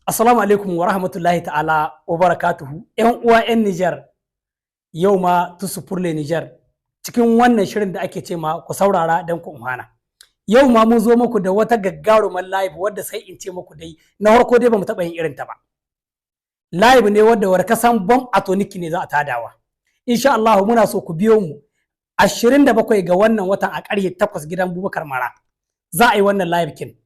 Assalamu alaikum wa rahmatullahi ta'ala wa barakatuhu. ‘Yan uwa ‘yan Nijar, yau ma Tous pour le Niger cikin wannan shirin da ake ce ma ku saurara don ku umhana. Yau ma mun zo muku da wata gaggarumar live wadda sai in ce muku dai na farko dai bamu taɓa yin irin ta ba. Live ne wadda warkasan bombe atomique ne za a tadawa. Insha Allah muna so ku biyo mu 27 ga wannan watan a ƙarfe 8 gidan Bubakar Mara. Za a yi wannan live kin.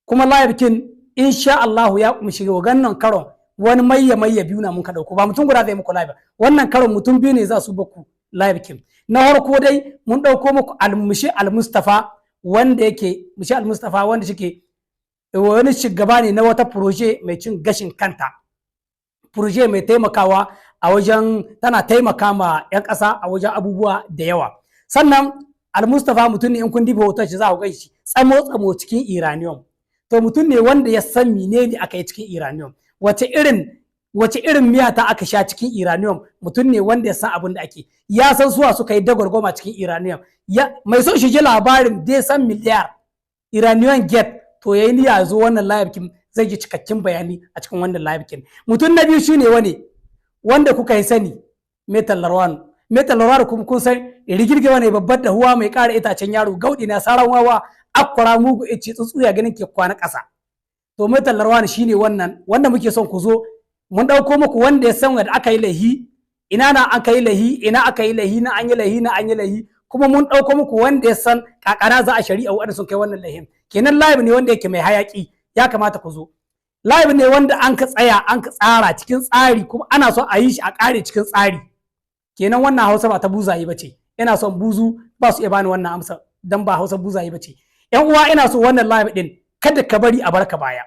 Kuma live kin, insha Allahu, ya kumshi wannan karon wani mayya mayya biyu na mun ka dauko. Ba mutum guda zai muku live, wannan karon mutum biyu ne za su baku live kin. Na farko dai mun dauko muku Almushi Almustafa, wanda yake Mushi Almustafa, wanda shike wani shugaba ne na wata projet mai cin gashin kanta, projet mai taimakawa a wajen, tana taimaka ma 'yan ƙasa a wajen abubuwa da yawa. Sannan Almustafa mutum ne, in kun diba hoton shi za ku gan shi tsamo tsamo cikin uranium. To mutum ne wanda ya san menene aka yi cikin uranium, wace irin miya ta aka sha cikin uranium. Mutum ne wanda ya san abin da ake, ya san suwa suka yi dagwargwama cikin uranium. Ya mai son shi ji labarin dai san miliyar uranium get, to yayi niyya zo wannan live kin, zai ji cikakken bayani a cikin wannan live kin. Mutum na biyu shine wani wanda kuka yi sani, Metal Larwanu. Metal Larwanu kuma kun san rigirgewa ne, babbar dahuwa mai ƙara itacen yaro, gaudi na saran wawa, akwara mugu ice, tsuntsu ya ganin ke kwana ƙasa. To Metal Larwanu shine wannan wanda muke son ku zo. Mun ɗauko muku wanda ya san wanda aka yi laihi, ina na aka yi laihi, ina aka yi laihi, na an yi laihi, na an yi laihi. Kuma mun ɗauko muku wanda ya san kakana za a shari'a wanda sun kai wannan laihin. Kenan live ne wanda yake mai hayaki, ya kamata ku zo. Live ne wanda an ka tsaya an ka tsara cikin tsari, kuma ana so a yi shi a ƙare cikin tsari. Kenan wannan Hausa ba ta buzaye ba ce. Ina son buzu ba su iya bani wannan amsa dan ba Hausa buzaye ba ce. Yan uwa, ina so wannan live din, kada ka bari a barka baya,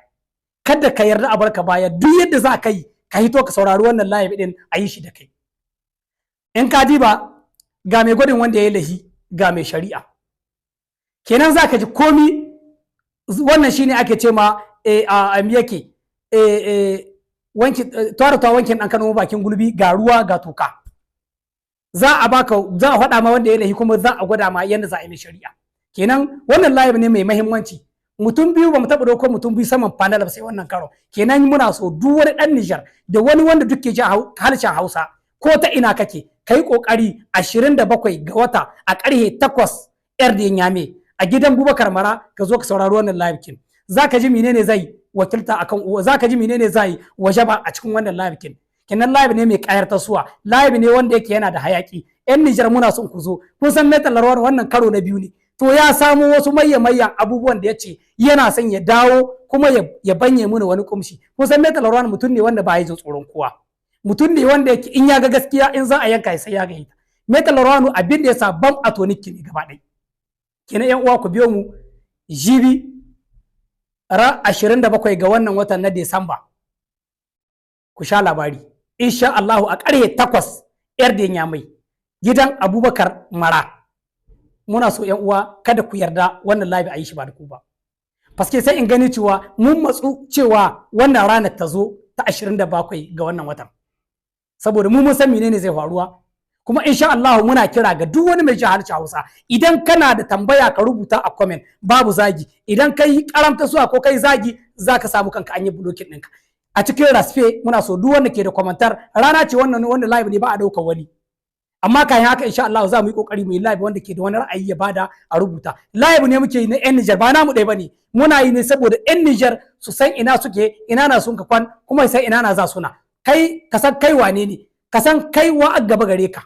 kada ka yarda a barka baya. Duk yadda za ka yi, ka hito ka saurari wannan live din, a yi shi da kai. In ka diba, ga mai gwadin wanda ya yi lahi, ga mai shari'a. Kenan za ka ji komi. Wannan shine ake ce ma a yake wanki tara ta wankin ɗan Kano bakin gulbi, ga ruwa ga toka. Za a baka, za a faɗa ma wanda ya lahi, kuma za a gwada ma yadda za a yi mai shari'a. Kenan wannan live ne mai mahimmanci. Mutum biyu, ba mu taɓa ɗauko mutum biyu saman panel ba sai wannan karo. Kenan muna so duk wani ɗan Nijar da wani wanda duk ke jin harshen Hausa, ko ta ina kake, kai kokari 27 ga wata a ƙarhe 8 yar da Nyame a gidan Bubakar Mara, ka zo ka saurari wannan live kin. Zaka ji menene zai wakilta akan, zaka ji menene zai wajaba a cikin wannan live kin. Kenan live ne mai kayar tasuwa, live ne wanda yake yana da hayaki. Yan Nijar, muna son ku zo. Kun san Metal Larwar, wannan karo na biyu ne. To ya samo wasu mayya mayyan abubuwan da ya ce yana son ya dawo kuma ya banye mana wani kumshi. Kun san Metal Larwar mutum ne wanda ba ya jin tsoron kowa, mutum ne wanda yake in ya ga gaskiya, in za a yanka sai ya ga ita. Metal Larwar abin da ya sa bombe atomique ne gaba ɗaya. Kenan yan uwa, ku biyo mu jibi ra 27 ga wannan watan na Desamba, ku sha labari insha Allahu a ƙarhe 8 yar da Nyamai, gidan Abubakar Mara. Muna so yan uwa, kada ku yarda wannan live a yi shi ba da ku ba, paske sai in gani cewa mun matsu cewa wannan ranar ta zo ta 27 ga wannan watan, saboda mu mun san menene zai faruwa. Kuma insha Allah muna kira ga duk wani mai jin harshen Hausa, idan kana da tambaya ka rubuta a comment, babu zagi. Idan kai karamta suwa ko kai zagi, zaka samu kanka an yi blocking ɗinka. A cikin respect muna so duk wanda ke da commentaire. Rana ce wannan wanda live ne ba a ɗaukar wani, amma kayan haka insha Allah za mu yi kokari mu yi live. Wanda ke da wani ra'ayi ya bada a rubuta. Live ne muke yi na yan Niger, ba namu ɗaya bane. Muna yi ne saboda yan Niger su san ina suke, ina na sun ka kwan, kuma sai ina na za suna kai. Ka san kai wane ne, ka san kai wa a gaba gare ka,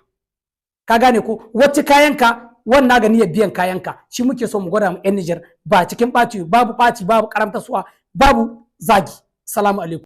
ka gane ko wacce kayanka wannan ga niyyar biyan kayanka. Shi muke so mu gwada mu yan Niger, ba cikin ɓaci, babu ɓaci, babu karamta suwa, babu zagi. Salamu alaikum.